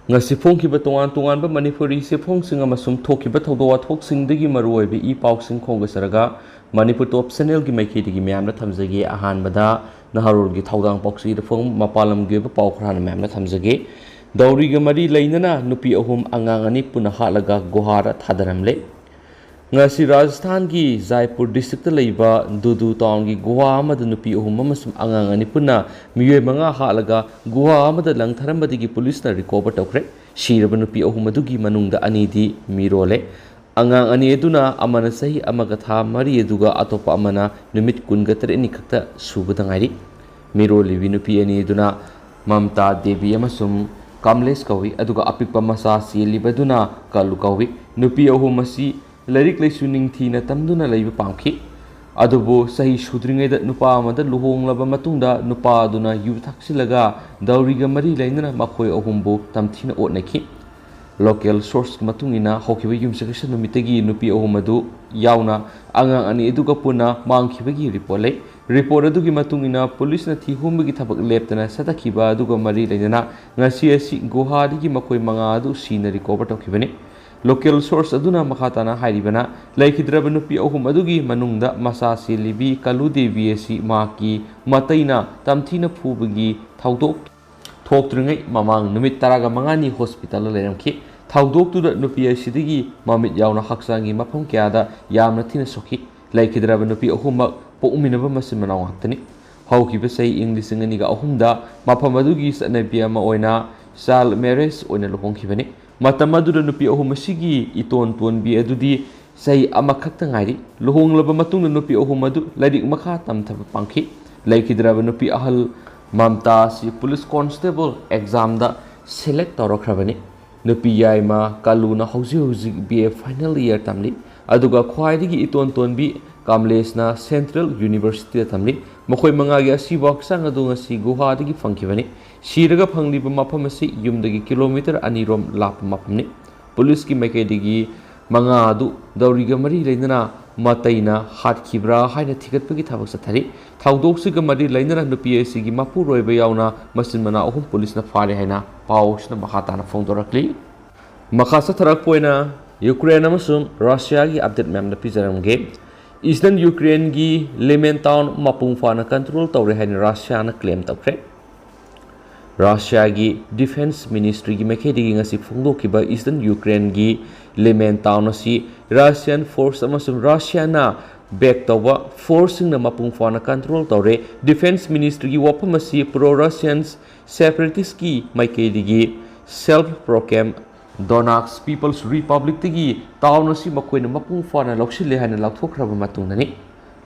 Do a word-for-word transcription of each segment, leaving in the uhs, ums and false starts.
ꯉꯁꯤ ꯐꯣꯡꯈꯤꯕ ꯇꯣꯉꯥꯟ ꯇꯣꯉꯥꯟꯕ ꯃꯅꯤꯄꯨꯔꯤ ꯆꯦꯐꯣꯡꯁꯤꯡ ꯑꯃꯁꯨꯡ ꯊꯣꯛꯈꯤꯕ ꯊꯧꯗꯣꯛ ꯋꯥꯊꯣꯛꯁꯤꯡꯗꯒꯤ ꯃꯔꯨꯑꯣꯏꯕ ꯏ ꯄꯥꯎꯁꯤꯡ ꯈꯣꯝꯒꯠꯆꯔꯒ ꯃꯅꯤꯄꯨꯔ ꯇꯣꯞ ꯆꯦꯅꯦꯜꯒꯤ ꯃꯥꯏꯀꯩꯗꯒꯤ ꯃꯌꯥꯝꯗ ꯊꯝꯖꯒꯦ꯫ ꯑꯍꯥꯟꯕꯗ ꯅꯍꯥꯔꯣꯜꯒꯤ ꯊꯧꯗꯥꯡ ꯄꯥꯎꯆꯦꯗ ꯐꯣꯡ ꯃꯄꯥꯟ ꯂꯝꯒꯤ ꯑꯣꯏꯕ ꯄꯥꯎ ꯈꯔ ꯍꯥꯟꯅ ꯃꯌꯥꯝꯗ ꯊꯝꯖꯒꯦ꯫ ꯗꯧꯔꯤꯒ ꯃꯔꯤ ꯂꯩꯅꯅ ꯅꯨꯄꯤ ꯑꯍꯨꯝ ꯑꯉꯥꯡ ꯑꯅꯤ ꯄꯨꯟꯅ ꯍꯥꯠꯂꯒ ꯒꯨꯍꯥꯗ ꯊꯥꯗꯔꯝꯂꯦ꯫ ꯉꯁꯤ ꯔꯥꯖꯁꯊꯥꯟꯒꯤ ꯖꯥꯏꯄꯨꯔ ꯗꯤꯁꯇ꯭ꯔꯤꯛꯇ ꯂꯩꯕ ꯗꯨꯗꯨ ꯇꯥꯎꯟꯒꯤ ꯒꯨꯍꯥ ꯑꯃꯗ ꯅꯨꯄꯤ ꯑꯍꯨꯝ ꯑꯃꯁꯨꯡ ꯑꯉꯥꯡ ꯑꯅꯤ ꯄꯨꯟꯅ ꯃꯤꯑꯣꯏ ꯃꯉꯥ ꯍꯥꯠꯂꯒ ꯒꯨꯍꯥ ꯑꯃꯗ ꯂꯪꯊꯔꯝꯕꯗꯒꯤ ꯄꯨꯂꯤꯁꯅ ꯔꯤꯀꯣꯚꯔ ꯇꯧꯈ꯭ꯔꯦ꯫ ꯁꯤꯔꯕ ꯅꯨꯄꯤ ꯑꯍꯨꯝ ꯑꯗꯨꯒꯤ ꯃꯅꯨꯡꯗ ꯑꯅꯤꯗꯤ ꯃꯤꯔꯣꯜꯂꯦ꯫ ꯑꯉꯥꯡ ꯑꯅꯤ ꯑꯗꯨꯅ ꯑꯃꯅ ꯆꯍꯤ ꯑꯃꯒ ꯊꯥ ꯃꯔꯤ ꯑꯗꯨꯒ ꯑꯇꯣꯞꯄ ꯑꯃꯅ ꯅꯨꯃꯤꯠ ꯀꯨꯟꯒ ꯇꯔꯦꯠꯅꯤ ꯈꯛꯇ ꯁꯨꯕꯗ ꯉꯥꯏꯔꯤ꯫ ꯃꯤꯔꯣꯜꯂꯤꯕꯤ ꯅꯨꯄꯤ ꯑꯅꯤ ꯑꯗꯨꯅ ꯃꯝꯇꯥ ꯗꯦꯕꯤ ꯑꯃꯁꯨꯡ ꯀꯃꯂꯦꯁ ꯀꯧꯏ, ꯑꯗꯨꯒ ꯑꯄꯤꯛꯄ ꯃꯆꯥ ꯆꯦꯜꯂꯤꯕ ꯑꯗꯨꯅ ꯀꯜꯂꯨ ꯀꯧꯏ꯫ ꯅꯨꯄꯤ ꯑꯍꯨꯝ ꯑꯁꯤ ꯂꯥꯏꯔꯤꯛ ꯂꯥꯏꯁꯨ ꯅꯤꯡꯊꯤꯅ ꯇꯝꯗꯨꯅ ꯂꯩꯕ ꯄꯥꯝꯈꯤ꯫ ꯑꯗꯨꯕꯨ ꯆꯍꯤ ꯁꯨꯗ꯭ꯔꯤꯉꯩꯗ ꯅꯨꯄꯥ ꯑꯃꯗ ꯂꯨꯍꯣꯡꯂꯕ ꯃꯇꯨꯡꯗ ꯅꯨꯄꯥ ꯑꯗꯨꯅ ꯌꯨ ꯊꯛꯆꯤꯜꯂꯒ ꯗꯧꯔꯤꯒ ꯃꯔꯤ ꯂꯩꯅꯅ ꯃꯈꯣꯏ ꯑꯍꯨꯝꯕꯨ ꯇꯝꯊꯤꯅ ꯑꯣꯠꯅꯈꯤ꯫ ꯂꯣꯀꯦꯜ ꯁꯣꯔꯁꯀꯤ ꯃꯇꯨꯡ ꯏꯟꯅ ꯍꯧꯈꯤꯕ ꯌꯨꯝꯁꯀꯩꯁ ꯅꯨꯃꯤꯠꯇꯒꯤ ꯅꯨꯄꯤ ꯑꯍꯨꯝ ꯑꯗꯨ ꯌꯥꯎꯅ ꯑꯉꯥꯡ ꯑꯅꯤ ꯑꯗꯨꯒ ꯄꯨꯟꯅ ꯃꯥꯡꯈꯤꯕꯒꯤ ꯔꯤꯄꯣꯔꯠ ꯂꯩ꯫ ꯔꯤꯄꯣꯔꯠ ꯑꯗꯨꯒꯤ ꯃꯇꯨꯡ ꯏꯟꯅ ꯄꯨꯂꯤꯁꯅ ꯊꯤ ꯍꯨꯝꯕꯒꯤ ꯊꯕꯛ ꯂꯦꯞꯇꯅ ꯆꯠꯊꯈꯤꯕ ꯑꯗꯨꯒ ꯃꯔꯤ ꯂꯩꯅꯅ ꯉꯁꯤ ꯑꯁꯤ ꯒꯨꯍꯥꯗꯒꯤ ꯃꯈꯣꯏ ꯃꯉꯥ ꯑꯗꯨ ꯁꯤꯅ ꯔꯤꯀꯣꯚꯔ ꯇꯧꯈꯤꯕꯅꯤ꯫ ꯂꯣꯀꯦꯜ ꯁꯣꯔꯁ ꯑꯗꯨꯅ ꯃꯈꯥ ꯇꯥꯅ ꯍꯥꯏꯔꯤꯕꯅ, ꯂꯩꯈꯤꯗ꯭ꯔꯕ ꯅꯨꯄꯤ ꯑꯍꯨꯝ ꯑꯗꯨꯒꯤ ꯃꯅꯨꯡꯗ ꯃꯆꯥ ꯆꯦꯜꯂꯤꯕꯤ ꯀꯂꯨ ꯗꯦꯕꯤ ꯑꯁꯤ ꯃꯍꯥꯛꯀꯤ ꯃꯇꯩꯅ ꯇꯝꯊꯤꯅ ꯐꯨꯕꯒꯤ ꯊꯧꯗꯣꯛ ꯊꯣꯛꯇ꯭ꯔꯤꯉꯩ ꯃꯃꯥꯡ ꯅꯨꯃꯤꯠ ꯇꯔꯥꯒ ꯃꯉꯥꯅꯤ ꯍꯣꯁꯄꯤꯇꯥꯜꯗ ꯂꯩꯔꯝꯈꯤ꯫ ꯊꯧꯗꯣꯛꯇꯨꯗ ꯅꯨꯄꯤ ꯑꯁꯤꯗꯒꯤ ꯃꯃꯤꯠ ꯌꯥꯎꯅ ꯍꯛꯆꯥꯡꯒꯤ ꯃꯐꯝ ꯀꯌꯥꯗ ꯌꯥꯝꯅ ꯊꯤꯅ ꯁꯣꯛꯈꯤ꯫ ꯂꯩꯈꯤꯗ꯭ꯔꯕ ꯅꯨꯄꯤ ꯑꯍꯨꯝꯃꯛ ꯄꯣꯛꯃꯤꯟꯅꯕ ꯃꯆꯤꯟ ꯃꯅꯥꯎ ꯉꯥꯛꯇꯅꯤ꯫ ꯍꯧꯈꯤꯕ ꯆꯍꯤ ꯏꯪ ꯂꯤꯁꯤꯡ ꯑꯅꯤꯒ ꯑꯍꯨꯝꯗ ꯃꯐꯝ ꯑꯗꯨꯒꯤ ꯆꯠꯅꯕꯤ ꯑꯃ ꯑꯣꯏꯅ ꯆꯥꯏꯜ ꯃꯦꯔꯦꯖ ꯑꯣꯏꯅ ꯂꯨꯍꯣꯡꯈꯤꯕꯅꯤ꯫ ꯃꯇꯝ ꯑꯗꯨꯗ ꯅꯨꯄꯤ ꯑꯍꯨꯝ ꯑꯁꯤꯒꯤ ꯏꯇꯣꯟ ꯇꯣꯟꯕꯤ ꯑꯗꯨꯗꯤ ꯆꯍꯤ ꯑꯃꯈꯛꯇ ꯉꯥꯏꯔꯤ꯫ ꯂꯨꯍꯣꯡꯂꯕ ꯃꯇꯨꯡꯗ ꯅꯨꯄꯤ ꯑꯍꯨꯝ ꯑꯗꯨ ꯂꯥꯏꯔꯤꯛ ꯃꯈꯥ ꯇꯝꯊꯕ ꯄꯥꯝꯈꯤ꯫ ꯂꯩꯈꯤꯗ꯭ꯔꯕ ꯅꯨꯄꯤ ꯑꯍꯜ ꯃꯝꯇꯥ ꯑꯁꯤ ꯄꯨꯂꯤꯁ ꯀꯣꯟꯁꯇꯦꯕꯜ ꯑꯦꯛꯖꯥꯝꯗ ꯁꯦꯂꯦꯛ ꯇꯧꯔꯛꯈ꯭ꯔꯕꯅꯤ꯫ ꯅꯨꯄꯤ ꯌꯥꯏꯃ ꯀꯥꯂꯨꯅ ꯍꯧꯖꯤꯛ ꯍꯧꯖꯤꯛ ꯕꯤ ꯑꯦ ꯐꯥꯏꯅꯦꯜ ꯏꯌꯥꯔ ꯇꯝꯂꯤ, ꯑꯗꯨꯒ ꯈ꯭ꯋꯥꯏꯗꯒꯤ ꯏꯇꯣꯟ ꯇꯣꯟꯕꯤ ꯀꯥꯃꯂꯦꯁꯅ ꯁꯦꯟꯇ꯭ꯔꯦꯜ ꯌꯨꯅꯤꯚꯔꯁꯤꯇꯤꯗ ꯇꯝꯂꯤ꯫ ꯃꯈꯣꯏ ꯃꯉꯥꯒꯤ ꯑꯁꯤꯕ ꯍꯛꯆꯥꯡ ꯑꯗꯨ ꯉꯁꯤ ꯒꯨꯍꯥꯗꯒꯤ ꯐꯪꯈꯤꯕꯅꯤ꯫ ꯁꯤꯔꯒ ꯐꯪꯂꯤꯕ ꯃꯐꯝ ꯑꯁꯤ ꯌꯨꯝꯗꯒꯤ ꯀꯤꯂꯣꯃꯤꯇꯔ ꯑꯅꯤꯔꯣꯝ ꯂꯥꯞꯄ ꯃꯐꯝꯅꯤ꯫ ꯄꯨꯂꯤꯁꯀꯤ ꯃꯥꯏꯀꯩꯗꯒꯤ ꯃꯉꯥ ꯑꯗꯨ ꯗꯧꯔꯤꯒ ꯃꯔꯤ ꯂꯩꯅꯅ ꯃꯇꯩꯅ ꯍꯥꯠꯈꯤꯕ꯭ꯔꯥ ꯍꯥꯏꯅ ꯊꯤꯒꯠꯄꯒꯤ ꯊꯕꯛ ꯆꯠꯊꯔꯤ꯫ ꯊꯧꯗꯣꯛꯁꯤꯒ ꯃꯔꯤ ꯂꯩꯅꯅ ꯅꯨꯄꯤ ꯑꯁꯤꯒꯤ ꯃꯄꯨꯔꯣꯏꯕ ꯌꯥꯎꯅ ꯃꯆꯤꯟ ꯃꯅꯥꯎ ꯑꯍꯨꯝ ꯄꯨꯂꯤꯁꯅ ꯐꯥꯔꯦ ꯍꯥꯏꯅ ꯄꯥꯎ ꯑꯁꯤꯅ ꯃꯈꯥ ꯇꯥꯅ ꯐꯣꯡꯗꯣꯔꯛꯂꯤ꯫ ꯃꯈꯥ ꯆꯠꯊꯔꯛꯄ ꯑꯣꯏꯅ ꯌꯨꯀ꯭ꯔꯦꯟ ꯑꯃꯁꯨꯡ ꯔꯁꯤꯌꯥꯒꯤ ꯑꯞꯗꯦꯠ ꯃꯌꯥꯝꯗ ꯄꯤꯖꯔꯝꯒꯦ꯫ ꯏꯁꯇꯔꯟ ꯌꯨꯀ꯭ꯔꯦꯟꯒꯤ ꯂꯦꯃꯦꯟ ꯇꯥꯎꯟ ꯃꯄꯨꯡ ꯐꯥꯅ ꯀꯟꯇ꯭ꯔꯣꯜ ꯇꯧꯔꯦ ꯍꯥꯏꯅ ꯔꯁꯤꯌꯥꯅ ꯀ꯭ꯂꯦꯝ ꯇꯧꯈ꯭ꯔꯦ꯫ ꯔꯁꯤꯌꯥꯒꯤ ꯗꯤꯐꯦꯟꯁ ꯃꯤꯅꯤꯁꯇ꯭ꯔꯤꯒꯤ ꯃꯥꯏꯀꯩꯗꯒꯤ ꯉꯁꯤ ꯐꯣꯡꯗꯣꯛꯈꯤꯕ ꯏꯁꯇꯔꯟ ꯌꯨꯀ꯭ꯔꯦꯟꯒꯤ ꯂꯦꯃꯦꯟ ꯇꯥꯎꯟ ꯑꯁꯤ ꯔꯁꯤꯌꯥꯟ ꯐꯣꯔꯁ ꯑꯃꯁꯨꯡ ꯔꯁꯤꯌꯥꯅ ꯕꯦꯛ ꯇꯧꯕ ꯐꯣꯔꯁꯁꯤꯡꯅ ꯃꯄꯨꯡ ꯐꯥꯅ ꯀꯟꯇ꯭ꯔꯣꯜ ꯇꯧꯔꯦ꯫ ꯗꯤꯐꯦꯟꯁ ꯃꯤꯅꯤꯁꯇ꯭ꯔꯤꯒꯤ ꯋꯥꯐꯝ ꯑꯁꯤ ꯄ꯭ꯔꯣ ꯔꯁꯤꯌꯟ ꯁꯦꯄꯔꯦꯇꯤꯁꯀꯤ ꯃꯥꯏꯀꯩꯗꯒꯤ ꯁꯦꯜꯐ ꯄ꯭ꯔꯣꯀꯦꯝ ꯗꯣꯅꯥꯛꯁ ꯄꯤꯄꯜꯁ ꯔꯤꯄꯕ꯭ꯂꯤꯛꯇꯒꯤ ꯇꯥꯎꯟ ꯑꯁꯤ ꯃꯈꯣꯏꯅ ꯃꯄꯨꯡ ꯐꯥꯅ ꯂꯧꯁꯤꯜꯂꯦ ꯍꯥꯏꯅ ꯂꯥꯎꯊꯣꯛꯈ꯭ꯔꯕ ꯃꯇꯨꯡꯗꯅꯤ꯫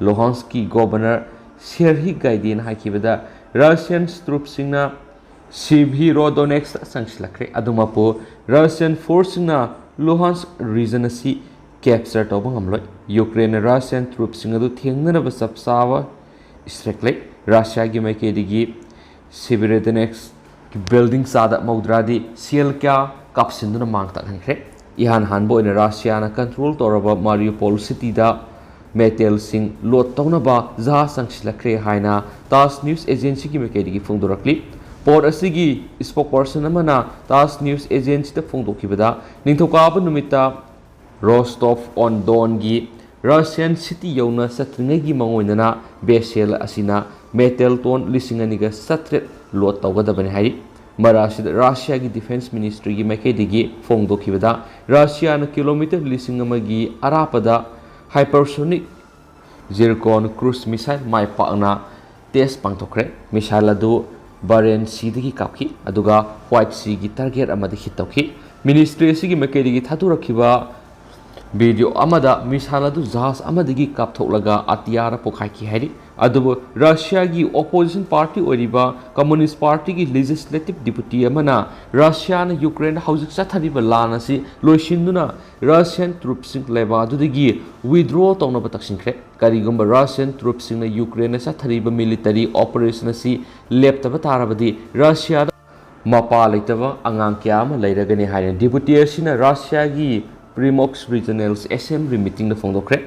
ꯂꯨꯍꯥꯟꯁꯀꯤ ꯒꯣꯕꯔꯅꯔ ꯁꯦꯔꯍꯤ ꯒꯥꯏꯗꯦꯟ ꯍꯥꯏꯈꯤꯕꯗ ꯔꯁꯤꯌꯟ ꯇ꯭ꯔꯨꯞꯁꯤꯡꯅ ꯁꯤꯚꯤꯔꯣꯗꯣꯅꯦꯛꯁꯇ ꯆꯪꯁꯤꯜꯂꯛꯈ꯭ꯔꯦ꯫ ꯑꯗꯨꯃꯛꯄꯨ ꯔꯁꯤꯌꯟ ꯐꯣꯔꯁꯁꯤꯡꯅ ꯂꯨꯍꯥꯟꯁ ꯔꯤꯖꯟ ꯑꯁꯤ ꯀꯦꯞꯆꯔ ꯇꯧꯕ ꯉꯝꯂꯣꯏ꯫ ꯌꯨꯀ꯭ꯔꯦꯟꯅ ꯔꯁꯤꯌꯟ ꯇ꯭ꯔꯨꯞꯁꯤꯡ ꯑꯗꯨ ꯊꯦꯡꯅꯅꯕ ꯆꯞ ꯆꯥꯕ ꯏꯁꯇ꯭ꯔꯦꯛ ꯂꯩ꯫ ꯔꯁꯤꯌꯥꯒꯤ ꯃꯥꯏꯀꯩꯗꯒꯤ ꯁꯤꯚꯤꯔꯣꯗꯣꯅꯦꯛꯁ ꯕꯤꯜꯗꯤꯡ ꯆꯥꯗ ꯃꯧꯗ꯭ꯔꯥꯗꯤ ꯁꯦꯜ ꯀꯌꯥ ꯀꯥꯞꯁꯤꯟꯗꯨꯅ ꯃꯥꯡ ꯇꯥꯛꯍꯟꯈ꯭ꯔꯦ꯫ ꯏꯍꯥꯟ ꯍꯥꯟꯕ ꯑꯣꯏꯅ ꯔꯁꯤꯌꯥꯅ ꯀꯟꯇ꯭ꯔꯣꯜ ꯇꯧꯔꯕ ꯃꯥꯔꯤꯌꯨꯄꯣꯜ ꯁꯤꯇꯤꯗ ꯃꯦꯇꯦꯜꯁꯤꯡ ꯂꯣꯗ ꯇꯧꯅꯕ ꯖꯍꯥꯖ ꯆꯪꯁꯤꯜꯂꯛꯈ꯭ꯔꯦ ꯍꯥꯏꯅ ꯇꯥꯁ ꯅ꯭ꯌꯨꯁ ꯑꯦꯖꯦꯟꯁꯤꯒꯤ ꯃꯥꯏꯀꯩꯗꯒꯤ ꯐꯣꯡꯗꯣꯔꯛꯂꯤ꯫ ꯄꯣꯔꯠ ꯑꯁꯤꯒꯤ ꯏꯁꯄꯣꯛꯄꯔꯁꯟ ꯑꯃꯅ ꯇꯥꯁ ꯅ꯭ꯌꯨꯁ ꯑꯦꯖꯦꯟꯁꯤꯗ ꯐꯣꯡꯗꯣꯛꯈꯤꯕꯗ, ꯅꯤꯡꯊꯧꯀꯥꯕ ꯅꯨꯃꯤꯠꯇ ꯔꯣꯁꯇꯣꯐ ꯑꯣꯟ ꯗꯣꯟꯒꯤ ꯔꯁꯤꯌꯟ ꯁꯤꯇꯤ ꯌꯧꯅ ꯆꯠꯇ꯭ꯔꯤꯉꯩꯒꯤ ꯃꯉꯣꯏꯗꯅ ꯚꯦꯁꯦꯜ ꯑꯁꯤꯅ ꯃꯦꯇꯦꯜ ꯇꯣꯟ ꯂꯤꯁꯤꯡ ꯑꯅꯤꯒ ꯆꯥꯇ꯭ꯔꯦꯠ ꯂꯣꯗ ꯇꯧꯒꯗꯕꯅꯤ ꯍꯥꯏꯔꯤ꯫ ꯃꯔꯛ ꯑꯁꯤꯗ ꯔꯁꯤꯌꯥꯒꯤ ꯗꯤꯐꯦꯟꯁ ꯃꯤꯅꯤꯁꯇ꯭ꯔꯤꯒꯤ ꯃꯥꯏꯀꯩꯗꯒꯤ ꯐꯣꯡꯗꯣꯛꯈꯤꯕꯗ, ꯔꯁꯤꯌꯥꯅ ꯀꯤꯂꯣꯃꯤꯇꯔ ꯂꯤꯁꯤꯡ ꯑꯃꯒꯤ ꯑꯔꯥꯞꯄꯗ ꯍꯥꯏꯄꯔꯁꯣꯅꯤꯛ ꯖꯤꯔꯀꯣꯟ ꯀ꯭ꯔꯨꯖ ꯃꯤꯁꯥꯏꯜ ꯃꯥꯏ ꯄꯥꯛꯅ ꯇꯦꯁ ꯄꯥꯡꯊꯣꯛꯈ꯭ꯔꯦ꯫ ꯃꯤꯁꯥꯏꯜ ꯑꯗꯨ ꯕꯥꯔꯦꯟ ꯁꯤꯗꯒꯤ ꯀꯥꯞꯈꯤ, ꯑꯗꯨꯒ ꯋꯥꯏꯠ ꯁꯤꯒꯤ ꯇꯥꯔꯒꯦꯠ ꯑꯃꯗ ꯍꯤꯠ ꯇꯧꯈꯤ꯫ ꯃꯤꯅꯤꯁꯇ꯭ꯔꯤ ꯑꯁꯤꯒꯤ ꯃꯥꯏꯀꯩꯗꯒꯤ ꯊꯥꯗꯣꯔꯛꯈꯤꯕ ꯚꯤꯗꯤꯑꯣ ꯑꯃꯗ ꯃꯤꯁꯥꯏꯜ ꯑꯗꯨ ꯖꯍꯥꯖ ꯑꯃꯗꯒꯤ ꯀꯥꯞꯊꯣꯛꯂꯒ ꯑꯇꯤꯌꯥꯗ ꯄꯣꯈꯥꯏꯈꯤ ꯍꯥꯏꯔꯤ꯫ ꯑꯗꯨꯕꯨ ꯔꯁꯤꯌꯥꯒꯤ ꯑꯣꯄꯣꯖꯤꯁꯟ ꯄꯥꯔꯇꯤ ꯑꯣꯏꯔꯤꯕ ꯀꯝꯃꯨꯅꯤꯁ ꯄꯥꯔꯇꯤꯒꯤ ꯂꯦꯖꯤꯁꯂꯦꯇꯤꯚ ꯗꯤꯄꯨꯇꯤ ꯑꯃꯅ ꯔꯁꯤꯌꯥꯅ ꯌꯨꯀ꯭ꯔꯦꯟꯗ ꯍꯧꯖꯤꯛ ꯆꯠꯊꯔꯤꯕ ꯂꯥꯟ ꯑꯁꯤ ꯂꯣꯏꯁꯤꯟꯗꯨꯅ ꯔꯁꯤꯌꯟ ꯇ꯭ꯔꯨꯞꯁꯤꯡ ꯂꯩꯕꯥꯛ ꯑꯗꯨꯗꯒꯤ ꯋꯤꯗ꯭ꯔꯣ ꯇꯧꯅꯕ ꯇꯛꯁꯤꯟꯈ꯭ꯔꯦ꯫ ꯀꯔꯤꯒꯨꯝꯕ ꯔꯁꯤꯌꯟ ꯇ꯭ꯔꯨꯞꯁꯤꯡꯅ ꯌꯨꯀ꯭ꯔꯦꯟꯗ ꯆꯠꯊꯔꯤꯕ ꯃꯤꯂꯤꯇꯔꯤ ꯑꯣꯄꯔꯦꯁꯟ ꯑꯁꯤ ꯂꯦꯞꯇꯕ ꯇꯥꯔꯕꯗꯤ, ꯔꯁꯤꯌꯥꯗ ꯃꯄꯥ ꯂꯩꯇꯕ ꯑꯉꯥꯡ ꯀꯌꯥ ꯑꯃ ꯂꯩꯔꯒꯅꯤ ꯍꯥꯏꯅ ꯗꯤꯄꯨꯇꯤ ꯑꯁꯤꯅ ꯔꯁꯤꯌꯥꯒꯤ ꯄ꯭ꯔꯤꯃꯣꯛꯁ ꯔꯤꯖꯅꯦꯜ ꯑꯦꯁꯦꯝꯕ꯭ꯂꯤ ꯃꯤꯇꯤꯡꯗ ꯐꯣꯡꯗꯣꯛꯈ꯭ꯔꯦ꯫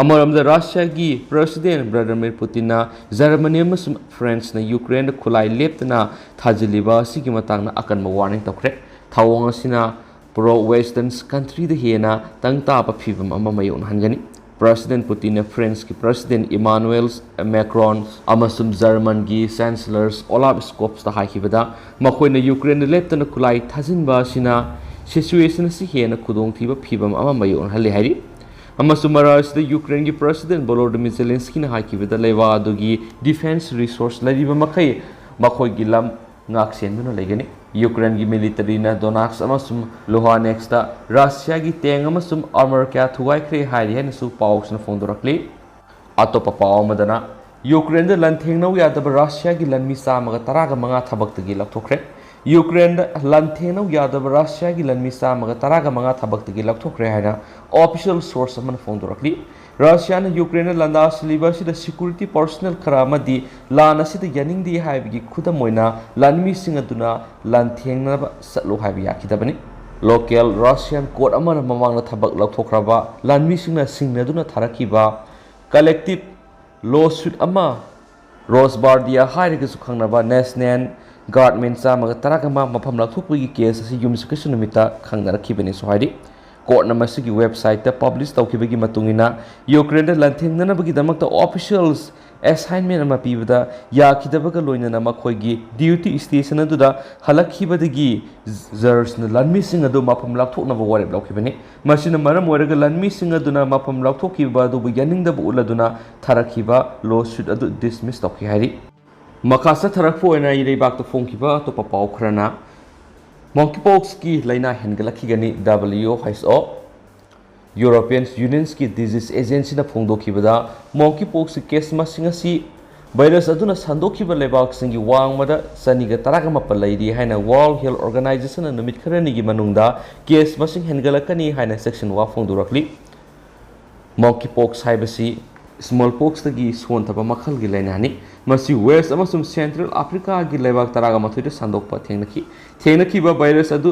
ꯑꯃꯔꯣꯝꯗ ꯔꯁꯤꯌꯥꯒꯤ ꯄ꯭ꯔꯁꯤꯗꯦꯟ ꯚ꯭ꯂꯥꯗꯤꯃꯤꯔ ꯄꯨꯇꯤꯟꯅ ꯖꯔꯃꯅꯤ ꯑꯃꯁꯨꯡ ꯐ꯭ꯔꯥꯟꯁꯅ ꯌꯨꯀ꯭ꯔꯦꯟꯗ ꯈꯨꯠꯂꯥꯏ ꯂꯦꯞꯇꯅ ꯊꯥꯖꯤꯜꯂꯤꯕ ꯑꯁꯤꯒꯤ ꯃꯇꯥꯡꯗ ꯑꯀꯟꯕ ꯋꯥꯔꯅꯤꯡ ꯇꯧꯈ꯭ꯔꯦ꯫ ꯊꯧꯑꯣꯡ ꯑꯁꯤꯅ ꯄ꯭ꯔꯣ ꯋꯦꯁꯇꯔꯟ ꯀꯟꯇ꯭ꯔꯤꯗ ꯍꯦꯟꯅ ꯇꯪ ꯇꯥꯕ ꯐꯤꯕꯝ ꯑꯃ ꯃꯥꯌꯣꯛꯅꯍꯟꯒꯅꯤ꯫ ꯄ꯭ꯔꯁꯤꯗꯦꯟ ꯄꯨꯇꯤꯟꯅ ꯐ꯭ꯔꯦꯟꯁꯀꯤ ꯄ꯭ꯔꯁꯤꯗꯦꯟ ꯏꯃꯥꯅꯨꯑꯦꯜ ꯃꯦꯀ꯭ꯔꯣꯟ ꯑꯃꯁꯨꯡ ꯖꯔꯃꯟꯒꯤ ꯆꯥꯟꯁꯦꯂꯔ ꯑꯣꯂꯥꯐ ꯁ꯭ꯀꯣꯞꯁꯇ ꯍꯥꯏꯈꯤꯕꯗ, ꯃꯈꯣꯏꯅ ꯌꯨꯀ꯭ꯔꯦꯟꯗ ꯂꯦꯞꯇꯅ ꯈꯨꯠꯂꯥꯏ ꯊꯥꯖꯤꯟꯕ ꯑꯁꯤꯅ ꯁꯤꯆꯨꯋꯦꯁꯟ ꯑꯁꯤ ꯍꯦꯟꯅ ꯈꯨꯗꯣꯡꯊꯤꯕ ꯐꯤꯕꯝ ꯑꯃ ꯃꯥꯌꯣꯛꯅꯍꯜꯂꯤ ꯍꯥꯏꯔꯤ꯫ ꯑꯃꯁꯨꯡ ꯃꯔꯛ ꯑꯁꯤꯗ ꯌꯨꯀ꯭ꯔꯦꯟꯒꯤ ꯄ꯭ꯔꯁꯤꯗꯦꯟ ꯚꯣꯂꯣꯗꯤꯃꯤꯔ ꯖꯦꯂꯦꯟꯁꯀꯤꯅ ꯍꯥꯏꯈꯤꯕꯗ, ꯂꯩꯕꯥꯛ ꯑꯗꯨꯒꯤ ꯗꯤꯐꯦꯟꯁ ꯔꯤꯁꯣꯔꯁ ꯂꯩꯔꯤꯕ ꯃꯈꯩ ꯃꯈꯣꯏꯒꯤ ꯂꯝ ꯉꯥꯛꯁꯦꯟꯗꯨꯅ ꯂꯩꯒꯅꯤ꯫ ꯌꯨꯀ꯭ꯔꯦꯟꯒꯤ ꯃꯤꯂꯤꯇꯔꯤꯅ ꯗꯣꯅꯥꯛꯁ ꯑꯃꯁꯨꯡ ꯂꯨꯍꯥꯅꯦꯛꯁꯇ ꯔꯁꯤꯌꯥꯒꯤ ꯇꯦꯡ ꯑꯃꯁꯨꯡ ꯑꯥꯔꯃꯔ ꯀꯌꯥ ꯊꯨꯒꯥꯏꯈ꯭ꯔꯦ ꯍꯥꯏꯔꯤ ꯍꯥꯏꯅꯁꯨ ꯄꯥꯎꯁꯤꯅ ꯐꯣꯡꯗꯣꯔꯛꯂꯤ꯫ ꯑꯇꯣꯞꯄ ꯄꯥꯎ ꯑꯃꯗꯅ, ꯌꯨꯀ꯭ꯔꯦꯟꯗ ꯂꯥꯟꯊꯦꯡꯅꯧ ꯌꯥꯗꯕ ꯔꯁꯤꯌꯥꯒꯤ ꯂꯥꯟꯃꯤ ꯆꯥꯝꯃꯒ ꯇꯔꯥꯒ ꯃꯉꯥ ꯊꯕꯛꯇꯒꯤ ꯂꯧꯊꯣꯛꯈ꯭ꯔꯦ꯫ ꯌꯨꯀ꯭ꯔꯦꯟꯗ ꯂꯥꯟꯊꯦꯡꯅꯧ ꯌꯥꯗꯕ ꯔꯁꯤꯌꯥꯒꯤ ꯂꯥꯟꯃꯤ ꯆꯥꯝꯃꯒ ꯇꯔꯥꯒ ꯃꯉꯥ ꯊꯕꯛꯇꯒꯤ ꯂꯧꯊꯣꯛꯈ꯭ꯔꯦ ꯍꯥꯏꯅ ꯑꯣꯐꯤꯁꯤꯌꯦꯜ ꯁꯣꯔꯁ ꯑꯃꯅ ꯐꯣꯡꯗꯣꯔꯛꯂꯤ꯫ ꯔꯁꯤꯌꯥꯅ ꯌꯨꯀ꯭ꯔꯦꯟꯗ ꯂꯥꯟꯗꯥꯁꯤꯜꯂꯤꯕ ꯑꯁꯤꯗ ꯁꯦꯀ꯭ꯌꯨꯔꯤꯇꯤ ꯄꯔꯁꯣꯅꯦꯜ ꯈꯔ ꯑꯃꯗꯤ ꯂꯥꯟ ꯑꯁꯤꯗ ꯌꯥꯅꯤꯡꯗꯦ ꯍꯥꯏꯕꯒꯤ ꯈꯨꯗꯝ ꯑꯣꯏꯅ ꯂꯥꯟꯃꯤꯁꯤꯡ ꯑꯗꯨꯅ ꯂꯥꯟꯊꯦꯡꯅꯕ ꯆꯠꯂꯨ ꯍꯥꯏꯕ ꯌꯥꯈꯤꯗꯕꯅꯤ꯫ ꯂꯣꯀꯦꯜ ꯔꯁꯤꯌꯥꯟ ꯀꯣꯔꯠ ꯑꯃꯅ ꯃꯃꯥꯡꯗ ꯊꯕꯛ ꯂꯧꯊꯣꯛꯈ꯭ꯔꯕ ꯂꯥꯟꯃꯤꯁꯤꯡꯅ ꯁꯤꯡꯅꯗꯨꯅ ꯊꯥꯔꯛꯈꯤꯕ ꯀꯂꯦꯛꯇꯤꯞ ꯂꯣꯁꯨꯠ ꯑꯃ, ꯔꯣꯁꯕꯥꯔꯗꯤꯌꯥ ꯍꯥꯏꯔꯒꯁꯨ ꯈꯪꯅꯕ ꯅꯦꯁꯅꯦꯜ ꯒꯥꯔꯗꯃꯦꯟ ꯆꯥꯝꯃꯒ ꯇꯔꯥꯒ ꯃꯉꯥ ꯃꯐꯝ ꯂꯥꯛꯊꯣꯛꯄꯒꯤ ꯀꯦꯁ ꯑꯁꯤ ꯌꯨꯝꯁꯀꯩꯁ ꯅꯨꯃꯤꯠꯇ ꯈꯪꯅꯔꯛꯈꯤꯕꯅꯤꯁꯨ ꯍꯥꯏꯔꯤ꯫ ꯀꯣꯔꯠꯅ ꯃꯁꯤꯒꯤ ꯋꯦꯕꯁꯥꯏꯠꯇ ꯄꯕ꯭ꯂꯤꯁ ꯇꯧꯈꯤꯕꯒꯤ ꯃꯇꯨꯡ ꯏꯟꯅ, ꯌꯨꯀ꯭ꯔꯦꯟꯗ ꯂꯥꯟꯊꯦꯡꯅꯅꯕꯒꯤꯗꯃꯛꯇ ꯑꯣꯐꯤꯁꯤꯌꯦꯜꯁ ꯑꯦꯁꯥꯏꯟꯃꯦꯟ ꯑꯃ ꯄꯤꯕꯗ ꯌꯥꯈꯤꯗꯕꯒ ꯂꯣꯏꯅꯅ ꯃꯈꯣꯏꯒꯤ ꯗ꯭ꯌꯨꯇꯤ ꯁ꯭ꯇꯦꯁꯟ ꯑꯗꯨꯗ ꯍꯜꯂꯛꯈꯤꯕꯗꯒꯤ ꯖꯖꯅ ꯂꯥꯟꯃꯤꯁꯤꯡ ꯑꯗꯨ ꯃꯐꯝ ꯂꯥꯞꯊꯣꯛꯅꯕ ꯋꯥꯔꯦꯞ ꯂꯧꯈꯤꯕꯅꯤ꯫ ꯃꯁꯤꯅ ꯃꯔꯝ ꯑꯣꯏꯔꯒ ꯂꯥꯟꯃꯤꯁꯤꯡ ꯑꯗꯨꯅ ꯃꯐꯝ ꯂꯥꯞꯊꯣꯛꯈꯤꯕ ꯑꯗꯨꯕꯨ ꯌꯥꯅꯤꯡꯗꯕ ꯎꯠꯂꯗꯨꯅ ꯊꯥꯔꯛꯈꯤꯕ ꯂꯣꯁꯨꯠ ꯑꯗꯨ ꯗꯤꯁꯃꯤꯁ ꯇꯧꯈꯤ ꯍꯥꯏꯔꯤ꯫ ꯃꯈꯥ ꯆꯠꯊꯔꯛꯄ ꯑꯣꯏꯅ ꯏꯔꯩꯕꯥꯛꯇ ꯐꯣꯡꯈꯤꯕ ꯑꯇꯣꯞꯄ ꯄꯥꯎ ꯈꯔꯅ, ꯃꯣꯡꯀꯤꯄꯣꯛꯁꯀꯤ ꯂꯥꯏꯅꯥ ꯍꯦꯟꯒꯠꯂꯛꯈꯤꯒꯅꯤ, ꯗꯕ꯭ꯂꯤꯌꯨ ꯑꯩꯆ ꯑꯣ꯫ ꯌꯨꯔꯣꯄꯤꯌꯟ ꯌꯨꯅꯤꯌꯟꯁꯀꯤ ꯗꯤꯖꯤꯁ ꯑꯦꯖꯦꯟꯁꯤꯅ ꯐꯣꯡꯗꯣꯛꯈꯤꯕꯗ, ꯃꯣꯡꯀꯤꯄꯣꯛꯁꯀꯤ ꯀꯦꯁ ꯃꯁꯤꯡ ꯑꯁꯤ ꯚꯥꯏꯔꯁ ꯑꯗꯨꯅ ꯁꯟꯗꯣꯛꯈꯤꯕ ꯂꯩꯕꯥꯛꯁꯤꯡꯒꯤ ꯋꯥꯡꯃꯗ ꯆꯅꯤꯒ ꯇꯔꯥꯒ ꯃꯥꯄꯟ ꯂꯩꯔꯤ ꯍꯥꯏꯅ ꯋꯥꯔꯜꯗ ꯍꯦꯜꯊ ꯑꯣꯔꯒꯅꯥꯏꯖꯦꯁꯟꯅ ꯅꯨꯃꯤꯠ ꯈꯔꯅꯤꯒꯤ ꯃꯅꯨꯡꯗ ꯀꯦꯁ ꯃꯁꯤꯡ ꯍꯦꯟꯒꯠꯂꯛꯀꯅꯤ ꯍꯥꯏꯅ ꯆꯦꯛꯁꯤꯟ ꯋꯥ ꯐꯣꯡꯗꯣꯔꯛꯂꯤ꯫ ꯃꯣꯡꯀꯤꯄꯣꯛꯁ ꯍꯥꯏꯕꯁꯤ ꯁ꯭ꯃꯣꯜꯄꯣꯛꯁꯇꯒꯤ ꯁꯣꯟꯊꯕ ꯃꯈꯜꯒꯤ ꯂꯥꯏꯅꯥꯅꯤ꯫ ꯃꯁꯤ ꯋꯦꯁ ꯑꯃꯁꯨꯡ ꯁꯦꯟꯇ꯭ꯔꯦꯜ ꯑꯐ꯭ꯔꯤꯀꯥꯒꯤ ꯂꯩꯕꯥꯛ ꯇꯔꯥꯒ ꯃꯥꯊꯣꯏꯗ ꯁꯟꯗꯣꯛꯄ ꯊꯦꯡꯅꯈꯤ꯫ ꯊꯦꯡꯅꯈꯤꯕ ꯚꯥꯏꯔꯁ ꯑꯗꯨ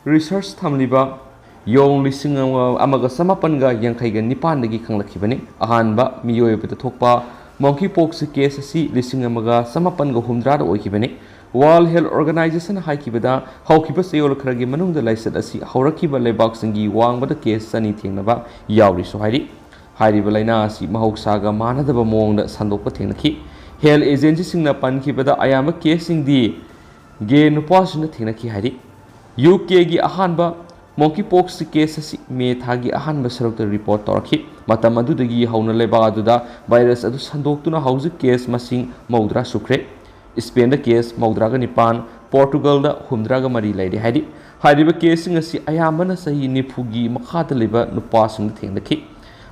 ꯔꯤꯁꯔꯆ ꯊꯝꯂꯤꯕ ꯌꯣꯡ ꯂꯤꯁꯤꯡ ꯑꯃꯒ ꯆꯃꯥꯄꯟꯒ ꯌꯥꯡꯈꯩꯒ ꯅꯤꯄꯥꯟꯗꯒꯤ ꯈꯪꯂꯛꯈꯤꯕꯅꯤ꯫ ꯑꯍꯥꯟꯕ ꯃꯤꯑꯣꯏꯕꯗ ꯊꯣꯛꯄ monkeypox case ꯑꯁꯤ ꯂꯤꯁꯤꯡ ꯑꯃꯒ ꯆꯃꯥꯄꯟꯒ ꯍꯨꯝꯗ꯭ꯔꯥꯗ ꯑꯣꯏꯈꯤꯕꯅꯤ꯫ World Health Organization ꯍꯥꯏꯈꯤꯕꯗ, ꯍꯧꯈꯤꯕ ꯆꯌꯣꯜ ꯈꯔꯒꯤ ꯃꯅꯨꯡꯗ ꯂꯥꯏꯆꯠ ꯑꯁꯤ ꯍꯧꯔꯛꯈꯤꯕ ꯂꯩꯕꯥꯛꯁꯤꯡꯒꯤ ꯋꯥꯡꯃꯗ case ꯆꯅꯤ ꯊꯦꯡꯅꯕ ꯌꯥꯎꯔꯤꯁꯨ ꯍꯥꯏꯔꯤ꯫ ꯍꯥꯏꯔꯤꯕ ꯂꯥꯏꯅꯥ ꯑꯁꯤ ꯃꯍꯧꯁꯥꯒ ꯃꯥꯟꯅꯗꯕ ꯃꯑꯣꯡꯗ ꯁꯟꯗꯣꯛꯄ ꯊꯦꯡꯅꯈꯤ꯫ Health agencyꯁꯤꯡꯅ ꯄꯟꯈꯤꯕꯗ, ꯑꯌꯥꯝꯕ caseꯁꯤꯡꯗꯤ gay ꯅꯨꯄꯥꯁꯤꯡꯅ ꯊꯦꯡꯅꯈꯤ ꯍꯥꯏꯔꯤ꯫ UKꯒꯤ ꯑꯍꯥꯟꯕ monkeypox case ꯑꯁꯤ ꯃꯦ ꯊꯥꯒꯤ ꯑꯍꯥꯟꯕ ꯁꯔꯨꯛꯇ report ꯇꯧꯔꯛꯈꯤ꯫ ꯃꯇꯝ ꯑꯗꯨꯗꯒꯤ ꯍꯧꯅ ꯂꯩꯕꯥꯛ ꯑꯗꯨꯗ virus ꯑꯗꯨ ꯁꯟꯗꯣꯛꯇꯨꯅ ꯍꯧꯖꯤꯛ case ꯃꯁꯤꯡ ꯃꯧꯗ꯭ꯔꯥ ꯁꯨꯈ꯭ꯔꯦ꯫ ꯁ꯭ꯄꯦꯟꯗ case ꯃꯧꯗ꯭ꯔꯥꯒ ꯅꯤꯄꯥꯟ, ꯄꯣꯔꯇꯨꯒꯜꯗ ꯍꯨꯝꯗ꯭ꯔꯥꯒ ꯃꯔꯤ ꯂꯩꯔꯦ ꯍꯥꯏꯔꯤ꯫ ꯍꯥꯏꯔꯤꯕ caseꯁꯤꯡ ꯑꯁꯤ ꯑꯌꯥꯝꯕꯅ ꯆꯍꯤ ꯅꯤꯐꯨꯒꯤ ꯃꯈꯥꯗ ꯂꯩꯕ ꯅꯨꯄꯥꯁꯤꯡꯗ ꯊꯦꯡꯅꯈꯤ,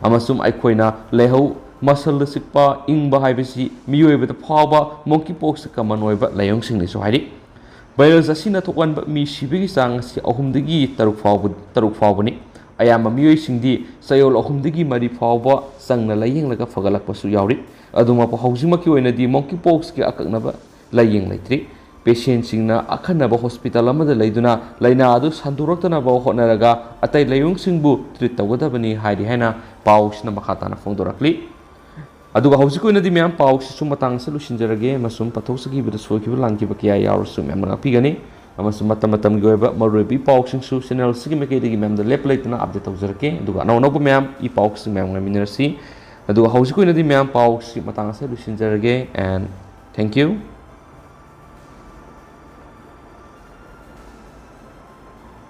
ꯑꯃꯁꯨꯡ ꯑꯩꯈꯣꯏꯅ ꯂꯩꯍꯧ, ꯃꯁꯜꯗ ꯆꯤꯛꯄ, ꯏꯪꯕ ꯍꯥꯏꯕꯁꯤ ꯃꯤꯑꯣꯏꯕꯗ ꯐꯥꯎꯕ monkeypox common ꯑꯣꯏꯕ ꯂꯥꯏꯑꯣꯡꯁꯤꯡꯅꯤꯁꯨ ꯍꯥꯏꯔꯤ꯫ Virus ꯑꯁꯤꯅ ꯊꯣꯛꯍꯟꯕ ꯃꯤ ꯁꯤꯕꯒꯤ ꯆꯥꯡ ꯑꯁꯤ ꯑꯍꯨꯝꯗꯒꯤ ꯇꯔꯨꯛ ꯐꯥꯎꯕ, ꯇꯔꯨꯛ ꯐꯥꯎꯕꯅꯤ꯫ ꯑꯌꯥꯝꯕ ꯃꯤꯑꯣꯏꯁꯤꯡꯗꯤ ꯆꯌꯣꯜ ꯑꯍꯨꯝꯗꯒꯤ ꯃꯔꯤ ꯐꯥꯎꯕ ꯆꯪꯅ ꯂꯥꯌꯦꯡꯂꯒ ꯐꯒꯠꯂꯛꯄꯁꯨ ꯌꯥꯎꯔꯤ꯫ ꯑꯗꯨꯃꯛꯄꯨ ꯍꯧꯖꯤꯛꯃꯛꯀꯤ ꯑꯣꯏꯅꯗꯤ monkeypoxꯀꯤ ꯑꯀꯛꯅꯕ ꯂꯥꯌꯦꯡ ꯂꯩꯇ꯭ꯔꯤ꯫ Patientꯁꯤꯡꯅ ꯑꯈꯟꯅꯕ hospital ꯑꯃꯗ ꯂꯩꯗꯨꯅ ꯂꯥꯏꯅꯥ ꯑꯗꯨ ꯁꯟꯗꯣꯔꯛꯇꯅꯕ ꯍꯣꯠꯅꯔꯒ ꯑꯇꯩ ꯂꯥꯏꯑꯣꯡꯁꯤꯡꯕꯨ treat ꯇꯧꯒꯗꯕꯅꯤ ꯍꯥꯏꯔꯤ ꯍꯥꯏꯅ ꯄꯥꯎꯁꯤꯅ ꯃꯈꯥ ꯇꯥꯅ ꯐꯣꯡꯗꯣꯔꯛꯂꯤ꯫ ꯑꯗꯨꯒ ꯍꯧꯖꯤꯛ ꯑꯣꯏꯅꯗꯤ ꯃꯌꯥꯝ ꯄꯥꯎꯁꯤꯁꯨ ꯃꯇꯥꯡ ꯑꯁꯤꯗ ꯂꯣꯏꯁꯤꯟꯖꯔꯒꯦ, ꯑꯃꯁꯨꯡ ꯄꯥꯊꯣꯛꯆꯈꯤꯕꯗ ꯁꯣꯏꯈꯤꯕ ꯂꯥꯟꯈꯤꯕ ꯀꯌꯥ ꯌꯥꯎꯔꯁꯨ ꯃꯌꯥꯝꯅ ꯉꯥꯛꯄꯤꯒꯅꯤ꯫ ꯑꯃꯁꯨꯡ ꯃꯇꯝ ꯃꯇꯝꯒꯤ ꯑꯣꯏꯕ ꯃꯔꯨꯑꯣꯏꯕ ꯏ ꯄꯥꯎꯁꯤꯡꯁꯨ channel ꯑꯁꯤꯒꯤ ꯃꯥꯏꯀꯩꯗꯒꯤ ꯃꯌꯥꯝꯗ ꯂꯦꯞꯄ ꯂꯩꯇꯅ update ꯇꯧꯖꯔꯛꯀꯦ꯫ ꯑꯗꯨꯒ ꯑꯅꯧ ꯑꯅꯧꯕ ꯃꯌꯥꯝ ꯏ ꯄꯥꯎꯁꯤꯡ ꯃꯌꯥꯝ ꯉꯥꯏꯃꯤꯟꯅꯔꯁꯤ꯫ ꯑꯗꯨꯒ ꯍꯧꯖꯤꯛ ꯑꯣꯏꯅꯗꯤ ꯃꯌꯥꯝ ꯄꯥꯎꯁꯤ ꯃꯇꯥꯡ ꯑꯁꯤꯗ ꯂꯣꯏꯁꯤꯟꯖꯔꯒꯦ, and thank you꯫